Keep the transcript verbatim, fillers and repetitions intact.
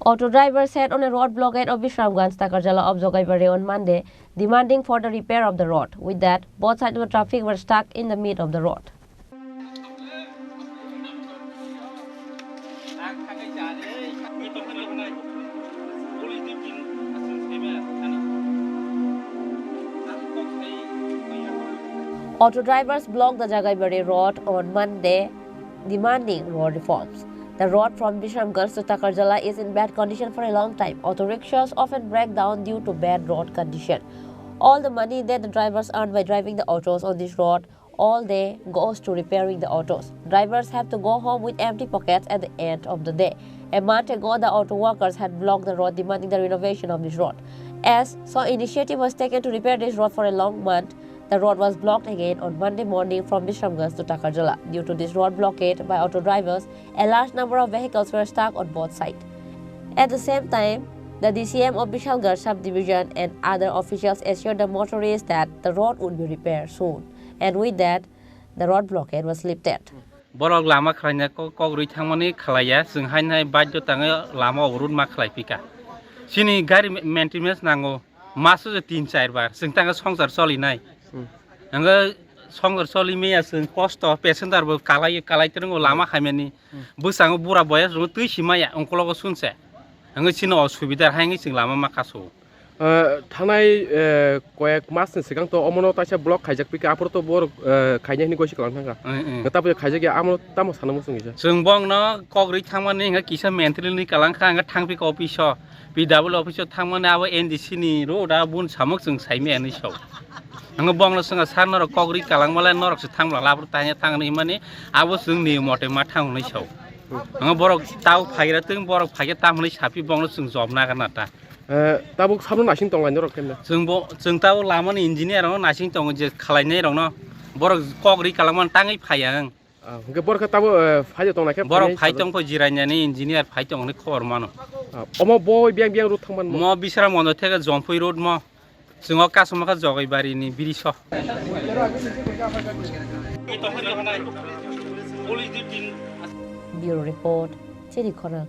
Auto drivers sat on a road blockade of Bishramganj Takarjala of Jogaibari on Monday, demanding for the repair of the road. With that, both sides of the traffic were stuck in the mid of the road. Auto drivers blocked the Jogaibari road on Monday, demanding road reforms. The road from Bishramganj to Takarjala is in bad condition for a long time. Auto rickshaws often break down due to bad road condition. All the money that the drivers earn by driving the autos on this road all day goes to repairing the autos. Drivers have to go home with empty pockets at the end of the day. A month ago, the auto workers had blocked the road demanding the renovation of this road. As so initiative was taken to repair this road for a long month, the road was blocked again on Monday morning from Bishramganj to Takarjala. Due to this road blockade by auto drivers, a large number of vehicles were stuck on both sides. At the same time, the D C M of Bishalgarh subdivision and other officials assured the motorists that the road would be repaired soon. And with that, the road blockade was lifted. Borok lama khlaina kok, kok rwi thangmani khlaiya, chwng haino hai badyo tangwi lama oborot ma khlai phika. Chini gari ma-, maintenance nango, maso je tin char bar, chwng tangwi songsar cholinai. Hmm. Hwngo songsar choli maya chwng kosto, passenger bo kalai, kalai twrwngo lama Hmm. khaimani. Hmm. Bwskango bura boyas rwngwi twi si maya, ongkologo sunse. Hwngo chini osubida hai wngwi chwng lama ma kasu. Ah, thanai, eh, koyek mas ni swkang to omono taisa block khaijak pika, aphuru to borok, eh, khainai hwnwi gosi kwlang thangkha. Eh, eh. Tabuk khaijak ya, amo tamo sana muchung kisa. Chwng bongno kok rwi thangmani hwnka kisa mentally ni kwlang kha, hwnka thang pika office o, P W office o thangmani abo N D C ni road a bun samuk chwng saimaya hwnwi sao. Hwnka bongno chwngno sir norok kok rwi kwlang malai norok se thang bwla labur tanya thang hwnwi himani abo chwng ni mote ma thang hwnwi sao. Hwnka borok tau phaigra twng borok phaikhe tam hwnwi sapi bongno chwng job nagar na ta. Eh, tabuk sabno naising tonglai norok kemne? Chwng bo, chwng tabuk lamani engineer rokno naising tongo je khlainai rokno. Borok kok ri kalangmani tangwi phaiya ang. Ah, hwnkhe borok khe tabuk, eh, phai tong naikhe borok phainai phai sajak. Tongkho jirainani engineer phai tongni khobor mano. Ah, omo bo biyang biyang road thangmani mo? Mo Bisramganj theke Jompui road mo. Chwng o kasuma kha Jogaibari ni bridge o. Bureau report, Chiri Khorang.